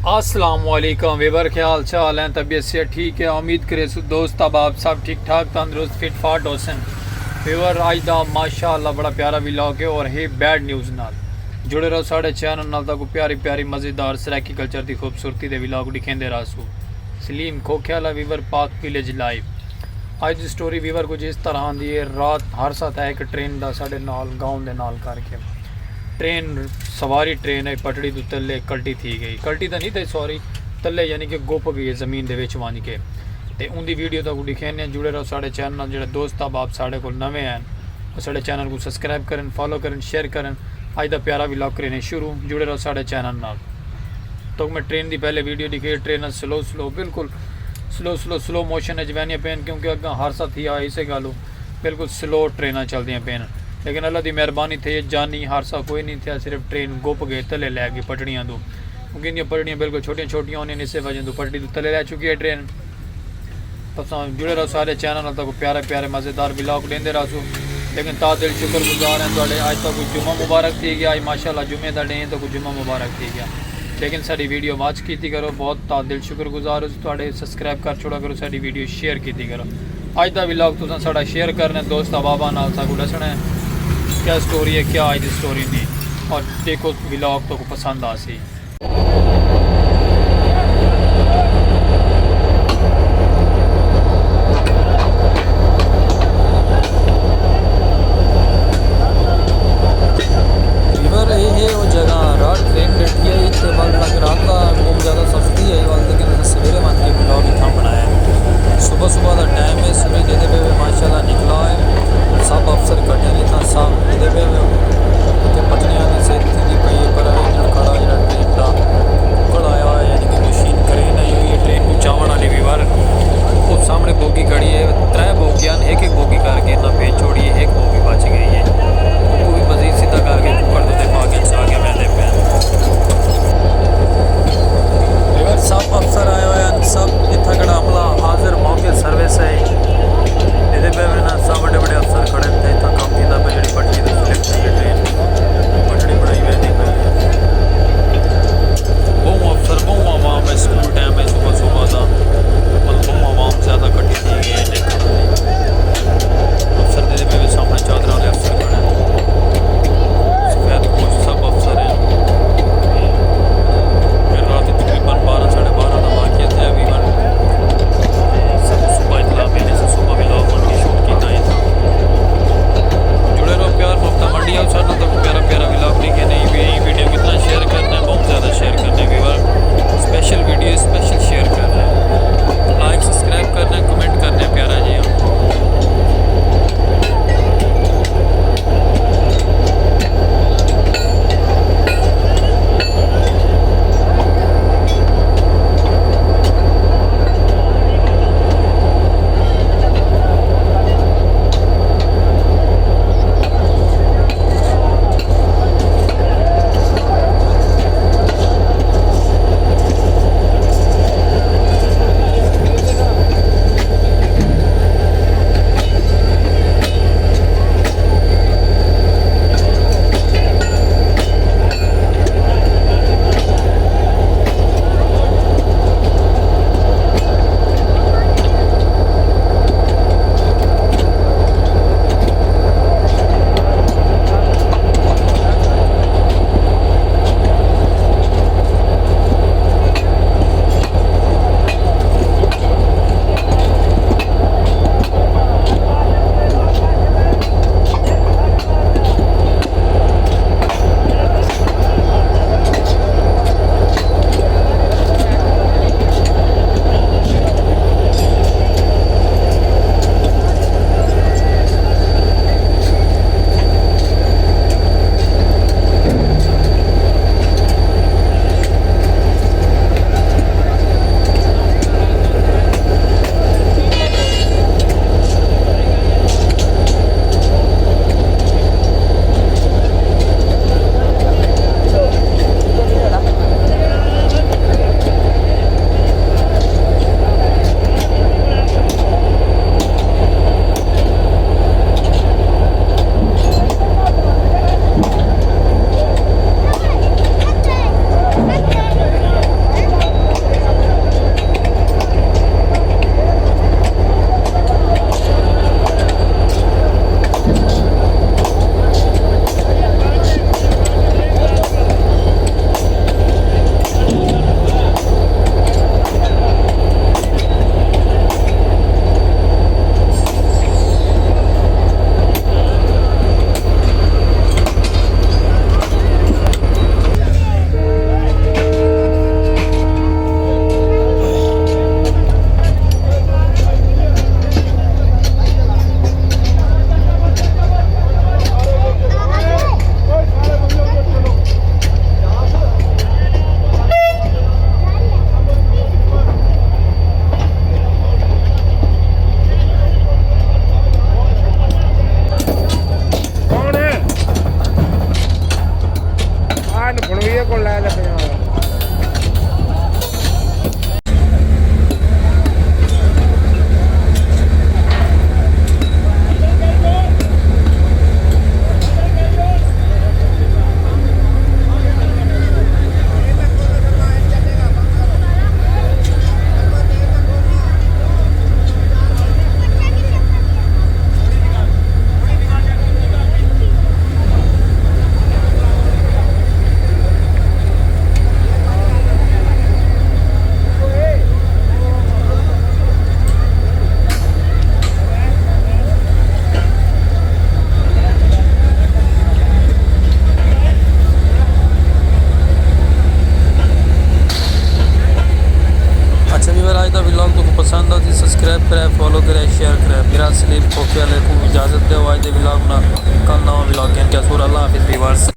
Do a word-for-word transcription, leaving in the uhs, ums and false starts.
السلام علیکم ویور، کیا حال چال ہیں؟ طبیعت صحت ٹھیک ہے؟ امید کرے سو دوست احباب سب ٹھیک ٹھاک، تندرست، فٹ فاٹ ہوسن۔ ویور، آج دا ماشاء اللہ بڑا پیارا ولاگ ہے اور ہے بیڈ نیوز نال۔ جڑے رہو ساڑے چینل نال، تاکو پیاری پیاری مزیدار سرائیکی کلچر دی خوبصورتی دے ولاگ ڈکھیندے رہسو۔ سلیم کھوکھے والا، ویور، پاک ویلیج لائیو۔ اج دی سٹوری ویور کچھ اس طرح دی ہے۔ رات ہر ساتھ ہے ایک ٹرین دا ساڈے نال، گاؤں دے نال کر کے ٹرین، سواری ٹرین ہے، پٹڑی تو تلے کلٹی تھی گئی۔ کلٹی تو نہیں تھی، سوری، تلے یعنی کہ گپ گئی ہے زمین دے وچ ونج کے۔ تے ان دی ویڈیو تاکو ڈکھینے۔ جڑے رہو ساڈے چینل نال۔ جڑے دوست احباب ساڈے کول نویں ہیں، وہ ساڈے چینل کو سبسکرائب کرن، فالو کرن، شیئر کرن۔ اج دا پیارا ولاگ کرینے شروع۔ جڑے رہو ساڈے چینل نال۔ تو میں ٹرین دی پہلے ویڈیو ڈکھی، ٹرین سلو سلو، بالکل سلو سلو، سلو موشن وچ ویندیاں پین، کیونکہ اگاں حادثہ تھیا اسے گالوں، بالکل سلو ٹریناں چلدیاں پین۔ لیکن اللہ دی مہربانی تھئی، جانی حادثہ کوئی نہیں تھیا، صرف ٹرین گپ گئے، تلے لے گئی پٹڑیاں دو، کیونکہ اندیاں پٹڑیاں بالکل چھوٹیاں چھوٹیاں ہوندیاں، اسے وجہ تو پٹڑی تو تلے لے چکی ہے ٹرین۔ تساں جڑے رہو سارے چینل نال، تاکو پیارے پیارے مزیدار ولاگ ڈیندے رہسو۔ لیکن تا دل شکر گزار ہیں تہاڈے، اج تاکو جمعہ مبارک تھی گیا، اج ماشاءاللہ جمعے دا ڈینھ، تاکو جمعہ مبارک تھی گیا۔ لیکن ساڈی ویڈیو واچ کیتی کرو، بہت تا دل شکر گزار ہو تہاڈے، سبسکرائب کر چھوڑا کرو، ساڈی ویڈیو شیئر کیتی کرو۔ اج دا ولاگ تساں ساڈا شیئر کرنا ہے، دوست احباباں نال ساکو ڈسنا ہے کیا سٹوری ہے، کیا اج دی سٹوری نہیں، اور دیکھو ولاگ تاکو پسند آسی۔ ویور، اے ہے او جگہ، رات ٹرین ڈٹھی ہے، اتنے وقت تک رات دا بہت زیادہ سستی ہے وقت، لیکن اساں سویرے ونج کے ولاگ اتھاں بنایا ہے۔ صبح صبح دا ٹائم ہے، سورج جدے پہ ماشاءاللہ نکلا ہے، سب افسر کٹھے نے تھا، سب جدے پہ تے پٹڑیاں دی سیٹ تھی پئی ہے، پر انجن کھڑا ہے جڑا ٹرین دا۔ کول لے تے پیا۔ اچھا ویور، اج دا ولاگ تہاکوں پسند آسی، سبسکرائب کرے، فالو کرے، شیئر کرے۔ میرا سلیم کھوکھے والے کوں اجازت ݙیو۔ اج دے ولاگ نال، کل نواں ولاگ گھن کے حضور۔ اللہ حافظ ویورز۔